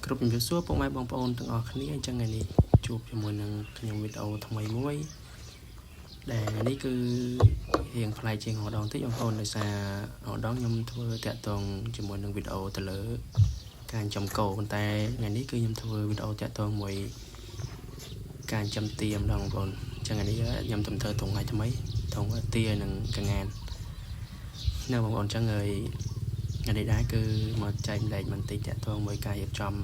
គ្រប់ជំរាបសួរពុកម៉ែបងប្អូនទាំងអស់គ្នាអញ្ចឹងថ្ងៃនេះជួបជាមួយនឹងខ្ញុំវីដេអូថ្មីមួយដែលថ្ងៃនេះគឺរៀងប្លែកជាងរដងតិចបងប្អូនដោយសាររដងខ្ញុំធ្វើតាក់ទងជាមួយនឹងវីដេអូទៅលើការចំគោប៉ុន្តែថ្ងៃនេះគឺខ្ញុំធ្វើវីដេអូតាក់ទងមួយការចំទាម្ដងបងប្អូនអញ្ចឹងថ្ងៃនេះខ្ញុំទៅធ្វើធុងឲ្យថ្មីធុងទានិងកងាននៅបងប្អូនអញ្ចឹងហើយថ្ងៃនេះដែរគឺមកចែកម្លែកបន្តិចតាក់ទងមួយការរៀបចំ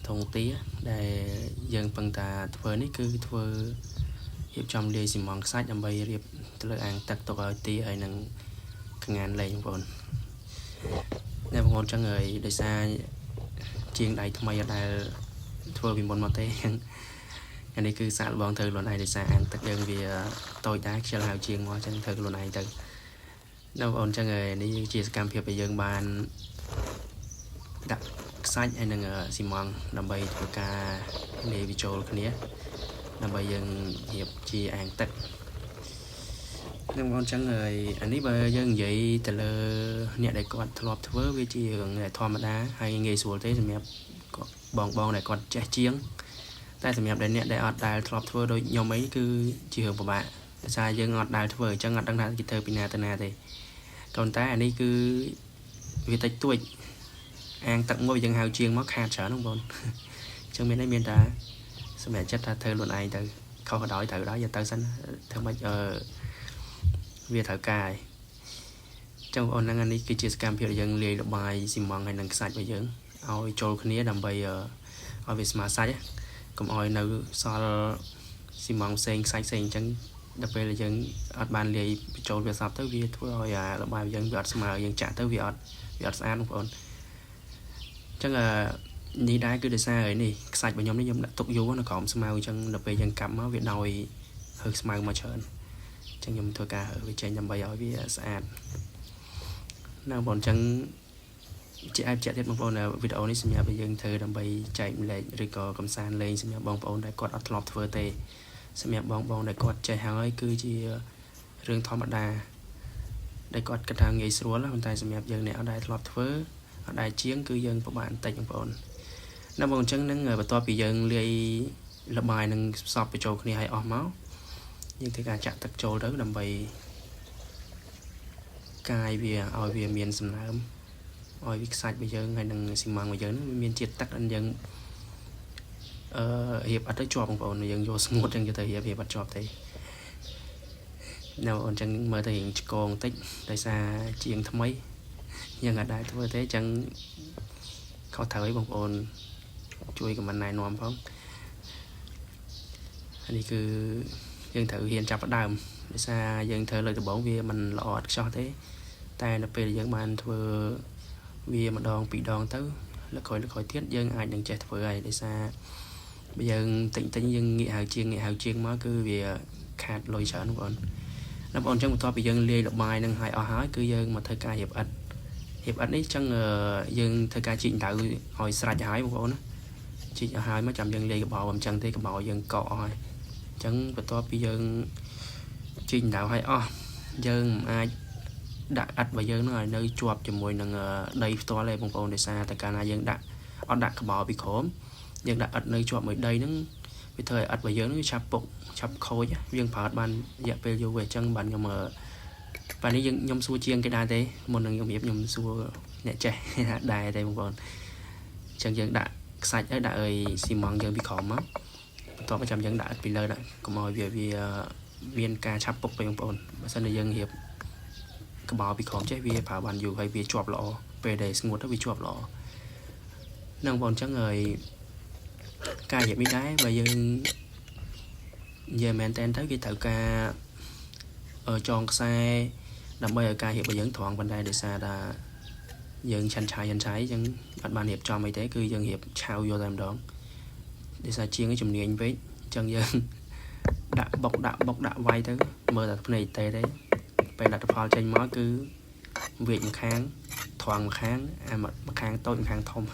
ធុងទាដែលយើងពឹងតាធ្វើនេះគឺធ្វើរៀបចំលាយស៊ីម៉ងខ្សាច់ដើម្បីរៀបទៅលើអាងទឹកទុកឲ្យទាហើយនឹងកងានលេងបងប្អូនណែបងប្អូនចឹងហើយដោយសារជាងដៃថ្មីអត់ដែលធ្វើពីមុនមកទេអានេះគឺសាកល្បងធ្វើខ្លួនឯងដោយសារអាងទឹកយើងវាតូចដែរខ្ជិលហៅជាងមកចឹងធ្វើខ្លួនឯងទៅនៅបងប្អូនចឹងហើយនេះជាសកម្មភាពដែលយើងបានដាក់ខ្សាច់ហើយនឹងស៊ីម៉ង់ដើម្បីធ្វើការលាយវាចូលគ្នាដើម្បីយើងរៀបជាអាងទឹកនឹងបងចឹងហើយអានេះបើយើងនិយាយទៅលើអ្នកដែលគាត់ធ្លាប់ធ្វើវាជារឿងដែលធម្មតាហើយងាយស្រួលទេសម្រាប់បងបងដែលគាត់ចេះជាងតែសម្រាប់ដែលអ្នកដែលអត់ដែលធ្លាប់ធ្វើដូចខ្ញុំអីគឺជារឿងពិបាកដោយសារយើងអត់ដែលធ្វើអញ្ចឹងអត់ដឹងថាគេធ្វើពីណាទៅណាទេក៏ប៉ុន្តែអានេះគឺវាតិចតួចអាងទឹកមួយយើងហៅជាងមកខាតច្រើនហ្នឹងបងអញ្ចឹងមានន័យមានតែសម្រាប់ចិត្តថាធ្វើខ្លួនឯងទៅខុសក៏ដោយត្រូវដោយយកទៅសិនធ្វើម៉េចអឺវាត្រូវការហើយចឹងបងប្អូនហ្នឹងអានេះគឺជាសកម្មភាពដែលយើងលាយលបាយស៊ីម៉ង់ហើយនិងខ្សាច់របស់យើងឲ្យចូលគ្នាដើម្បីឲ្យវាស្មើសាច់កុំឲ្យនៅសល់ស៊ីម៉ង់ផ្សេងខ្សាច់ផ្សេងអញ្ចឹងដល់ពេលយើងអត់បានលាយបញ្ចូលវាសពទៅវាធ្វើឲ្យអាលបាយយើងវាអត់ស្មើយើងចាក់ទៅវាអត់ស្អាតបងប្អូនអញ្ចឹងអឺនេះដែរគឺដោយសារហើយនេះខ្សាច់របស់ខ្ញុំនេះខ្ញុំដាក់ទុកយូរនៅក្រោមស្មៅអញ្ចឹងដល់ពេលយើងកាប់មកវាដោយហើស្មៅមកច្រើនអញ្ចឹងខ្ញុំធ្វើការហើវាចេញដើម្បីឲ្យវាស្អាតណាបងប្អូនអញ្ចឹងជាអាចជាក់ទៀតបងប្អូនវីដេអូនេះសម្រាប់ឲ្យយើងធ្វើដើម្បីចែកម្លែកឬក៏កំសាន្តលេងសម្រាប់បងប្អូនដែលគាត់អត់ធ្លាប់ធ្វើទេសម្រាប់បងបងដែលគាត់ចេះហើយគឺជារឿងធម្មតាដែលគាត់គិតថាងាយស្រួលប៉ុន្តែសម្រាប់យើងអ្នកអត់ដែលធ្លាប់ធ្វើអត់ដែលជាងគឺយើងពិបាកបន្តិចបងប្អូនណាបងអញ្ចឹងនឹងបន្ទាប់ពីយើងលាយលបាយនឹងផ្សព្វបញ្ចូលគ្នាឲ្យអស់មកយើងធ្វើការចាក់ទឹកចូលទៅដើម្បីកាយវាឲ្យវាមានសំណើមឲ្យវាខ្សាច់របស់យើងហើយនឹងស៊ីម៉ង់របស់យើងហ្នឹងវាមានជាតិទឹកដល់យើងអឺរៀបអត់ទៅជាប់បងប្អូនយើងយកស្ងួតចឹងទៅរៀបរៀបអត់ជាប់ទេនៅអូនចឹងមើលទៅរៀងឆ្កងតិចដោយសារជាងថ្មីយើងអត់ដែរធ្វើទេចឹងខុសត្រូវអីបងប្អូនជួយ comment ណែនាំផងអានេះគឺយើងត្រូវហ៊ានចាប់ផ្ដើមដោយសារយើងធ្វើលើកដំបូងវាមិនល្អឥតខ្ចោះទេ តែនៅពេលយើងបានធ្វើវាម្ដងពីរដងទៅលើកក្រោយលើកក្រោយទៀតយើងអាចនឹងចេះធ្វើហើយដោយសារបើយើងតិចតិចយើងងាកហៅជាងងាកហៅជាងមកគឺវាខាតលុយច្រើនបងប្អូនណាបងប្អូនអញ្ចឹងបន្ទាប់ពីយើងលាយលបាយនឹងឲ្យអស់ហើយគឺយើងមកធ្វើការរៀបឥដ្ឋរៀបឥដ្ឋនេះអញ្ចឹងយើងធ្វើការជីកដៅឲ្យស្រេចហើយបងប្អូនណាជីកឲ្យហើយមកចាំយើងលាយកបោអញ្ចឹងទេកបោយើងកកអស់ហើយអញ្ចឹងបន្ទាប់ពីយើងជីកដៅឲ្យអស់យើងមិនអាចដាក់ឥដ្ឋរបស់យើងនឹងឲ្យនៅជាប់ជាមួយនឹងដីផ្ទាល់ទេបងប្អូនដោយសារតែកាលណាយើងដាក់អត់ដាក់កបោពីក្រោមយើងដាក់ឥដ្ឋនៅជាប់មួយដីហ្នឹងវាធ្វើឲ្យឥដ្ឋរបស់យើងហ្នឹងវាឆាប់ពុកឆាប់ខូចយើងប្រើអត់បានរយៈពេលយូរទេអញ្ចឹងបានខ្ញុំបាទនេះយើងខ្ញុំសួរជាងគេដែរទេមុននឹងខ្ញុំរៀបខ្ញុំសួរអ្នកចេះថាដែរទេបងប្អូនអញ្ចឹងយើងដាក់ខ្សាច់ហើយដាក់អីស៊ីម៉ង់យើងពីក្រោមមកបន្ទាប់មកចាំយើងដាក់ឥដ្ឋពីលើដាក់កុំឲ្យវាវាមានការឆាប់ពុកពេកបងប្អូនបើសិនជាយើងរៀបកបោពីក្រោមចេះវាប្រើបានយូរហើយវាជាប់ល្អពេលដែលស្ងួតទៅវាជាប់ល្អហ្នឹងបងអញ្ចឹងហើយការរៀបនេះដែរបើយើងនិយាយមែនតើទៅគេត្រូវការចងខ្សែដើម្បីឲ្យការរៀបរបស់យើងត្រង់ប៉ុន្តែដោយសារថាយើងឆាន់ឆាយឆាន់ឆាយអញ្ចឹងអត់បានរៀបចំអីទេគឺយើងរៀបឆៅយកតែម្ដងដោយសារជាងជំនាញពេកអញ្ចឹងយើងដាក់បុកដាក់បុកដាក់វាយទៅមើលតែភ្នែកទេទេពេលលទ្ធផលចេញមកគឺវាចម្ខាងត្រង់ម្ខាងអាម្ខាងតូចម្ខាងធំ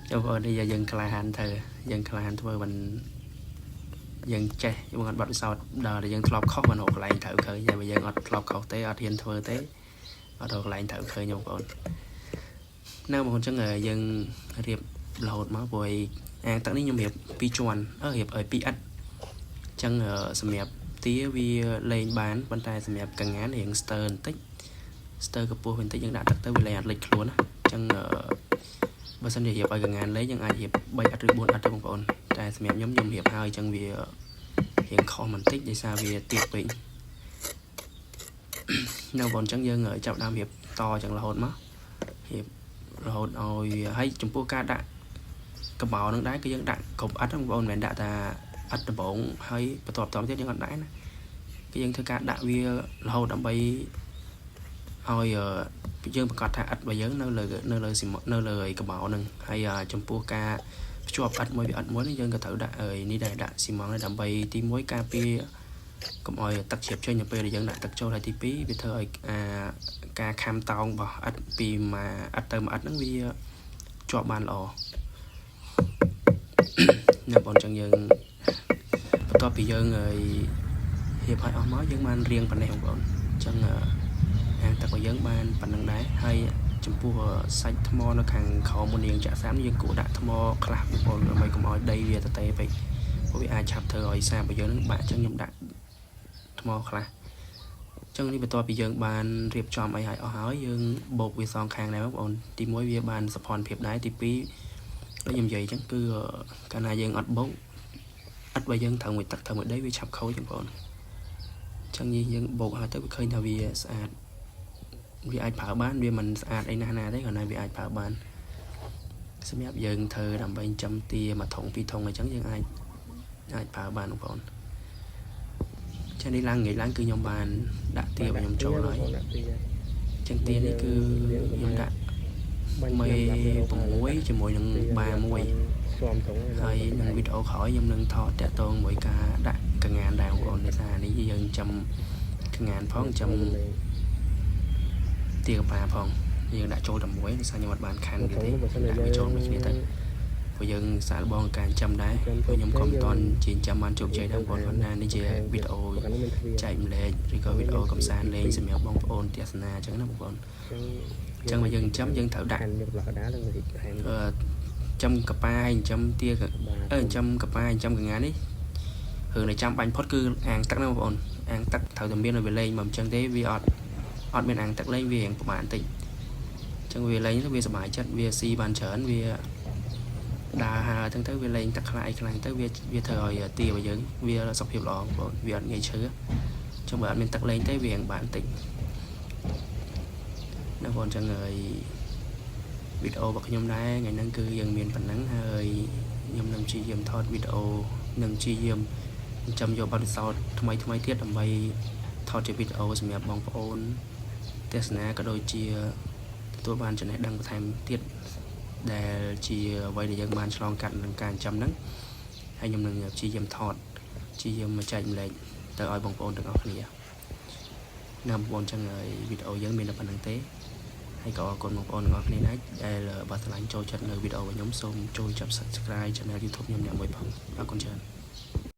ចូលបងនេះយើងក្លាហានធ្វើយើងក្លាហានធ្វើមិនយើងចេះយើងអត់បាត់ពិសោធន៍ដល់តែយើងធ្លាប់ខុសមិនរកកន្លែងត្រូវឃើញតែបើយើងអត់ធ្លាប់ខុសទេអត់ហ៊ានធ្វើទេអត់រកកន្លែងត្រូវឃើញបងប្អូន នៅបងប្អូនអញ្ចឹងយើងរៀបរហូតមកព្រោះអាងទឹកនេះខ្ញុំរៀបពីរជាន់អឺរៀបឲ្យពីរឥដ្ឋអញ្ចឹងសម្រាប់ទាវាលេងបានប៉ុន្តែសម្រាប់កងានរៀងស្ទើបន្តិចស្ទើកម្ពស់បន្តិចយើងដាក់ទឹកទៅវាលែងអត់លិចខ្លួនណាអញ្ចឹងបើសិនជារៀបឲ្យកងានលេងយើងអាចរៀប3ឥដ្ឋឬ4ឥដ្ឋទៅបងប្អូនតែសម្រាប់ខ្ញុំខ្ញុំរៀបហើយអញ្ចឹងវារៀងខុសបន្តិចដោយសារវាទៀបពេកនៅបងអញ្ចឹងយើងចាប់ដើមរៀបតអញ្ចឹងរហូតមករៀបរហូតឲ្យហើយចំពោះការដាក់កំបោរនឹងដែរគឺយើងដាក់គ្រប់ឥដ្ឋបងប្អូនមិនមែនដាក់តែឥដ្ឋដំបងហើយបន្ទាប់បន្តទៀតយើងអត់ដាក់ណាគឺយើងធ្វើការដាក់វារហូតដើម្បីឲ្យយើងប្រកាសថាឥដ្ឋរបស់យើងនៅលើស៊ីនៅលើកំបោរហ្នឹងហើយចំពោះការភ្ជាប់ឥដ្ឋមួយពីឥដ្ឋមួយនេះយើងក៏ត្រូវដាក់នេះដែរដាក់ស៊ីម៉ងដែរដើម្បីទី1ការពារកុំឲ្យទឹកជ្រាបចេញនៅពេលដែលយើងដាក់ទឹកចូលហើយទី2វាធ្វើឲ្យអាការខាំតោងរបស់ឥដ្ឋពីមួយឥដ្ឋទៅមួយឥដ្ឋហ្នឹងវាជាប់បានល្អនៅបងចឹងយើងបន្ទាប់ពីយើងហើយរៀបឲ្យអស់មកយើងបានរៀងប៉ុណ្ណេះបងប្អូនអញ្ចឹងអាងទឹករបស់យើងបានប៉ុណ្ណឹងដែរហើយចំពោះសាច់ថ្មនៅខាងក្រោមមុនយើងចាក់សាបយើងគួរដាក់ថ្មខ្លះបងប្អូនដើម្បីកុំឲ្យដីវាទទេពេកព្រោះវាអាចឆាប់ធ្វើឲ្យសាបរបស់យើងនឹងបាក់អញ្ចឹងខ្ញុំដាក់ថ្មខ្លះអញ្ចឹងនេះបន្ទាប់ពីយើងបានរៀបចំអីឲ្យអស់ហើយយើងបូកវាសងខាងដែរបងប្អូនទី1វាបានសោភ័ណភាពដែរទី2ដូចខ្ញុំនិយាយអញ្ចឹងគឺកាលណាយើងអត់បូកឥដ្ឋបើយើងត្រូវមួយទឹកត្រូវមួយដីវាឆាប់ខូចបងប្អូនអញ្ចឹងយើងបូកហើយទៅវាឃើញថាវាស្អាតវាអាចប្រើបានវាមិនស្អាតអីណាស់ណាទេគ្រាន់តែវាអាចប្រើបានសម្រាប់យើងធ្វើដើម្បីចិញ្ចឹមទាមួយធុងពីរធុងអញ្ចឹងយើងអាចអាចប្រើបានបងប្អូនចានេះឡើងងាយឡើងគឺខ្ញុំបានដាក់ទារបស់ខ្ញុំចូលហើយ ដាក់ទា ចឹងទានេះគឺខ្ញុំដាក់មេ6ជាមួយនឹងបាមួយ ស្មធុង ហើយនឹងវីដេអូក្រោយខ្ញុំនឹងថតតាក់ទងមួយការដាក់កងានដែរបងប្អូនដោយសារនេះយើងចាំកងានផងចាំទាកប៉ាផងយើងដាក់ចូលតែមួយដោយសារខ្ញុំអត់បានខាន់វាទេដាក់វាចូលមួយគ្នាទៅព្រោះយើងសាកល្បងការចាំដែរព្រោះខ្ញុំក៏មិនទាន់ជាចាំបានជោគជ័យដែរបងប្អូនប៉ុន្តែនេះជាវីដេអូចែកម្លែកឬក៏វីដេអូកំសាន្តលេងសម្រាប់បងប្អូនទស្សនាអញ្ចឹងណាបងប្អូនអញ្ចឹងមកយើងចាំយើងត្រូវដាក់ ខាន់យកកដាលនឹងរីកថែម អឺចាំកប៉ាហើយចាំទាអឺចាំកប៉ាចាំកងានេះរឿងដែលចាំបាញ់ផុតគឺអាងទឹកណាបងប្អូនអាងទឹកត្រូវតែមានឲ្យវាលេងមកអញ្ចឹងទេវាអត់អត់មានអាងទឹកលេងវារៀងប្រហែលតិចអញ្ចឹងវាលេងទៅវាសប្បាយចិត្តវាស៊ីបានច្រើនវាដើរហើរអញ្ចឹងទៅវាលេងទឹកខ្លាយខ្លាំងទៅវាវាធ្វើឲ្យទារបស់យើងវាសុខភាពល្អបងប្អូនវាអត់ងាយឈឺអញ្ចឹងបើអត់មានទឹកលេងទេវារៀងបានតិចណាបងប្អូនអញ្ចឹងហើយវីដេអូរបស់ខ្ញុំដែរថ្ងៃហ្នឹងគឺយើងមានប៉ុណ្ណឹងហើយខ្ញុំនឹងព្យាយាមថតវីដេអូនឹងព្យាយាមចាំយកបទពិសោធន៍ថ្មីថ្មីទៀតដើម្បីថតជាវីដេអូសម្រាប់បងប្អូនទស្សនាក៏ដូចជាទទួលបានចំណេះដឹងបន្ថែមទៀតដែលជាអ្វីដែលយើងបានឆ្លងកាត់នឹងការចាំហ្នឹងហើយខ្ញុំនឹងព្យាយាមថតព្យាយាមមកចែកម្លែកទៅឲ្យបងប្អូនទាំងអស់គ្នាណាបងប្អូនចឹងហើយវីដេអូយើងមានតែប៉ុណ្្នឹងទេហើយក៏អរគុណបងប្អូនទាំងអស់គ្នាដែរដែលបើស្រឡាញ់ចូលចិត្តនៅវីដេអូរបស់ខ្ញុំសូមចូលចាប់ Subscribe Channel YouTube ខ្ញុំអ្នកមួយផងអរគុណច្រើន។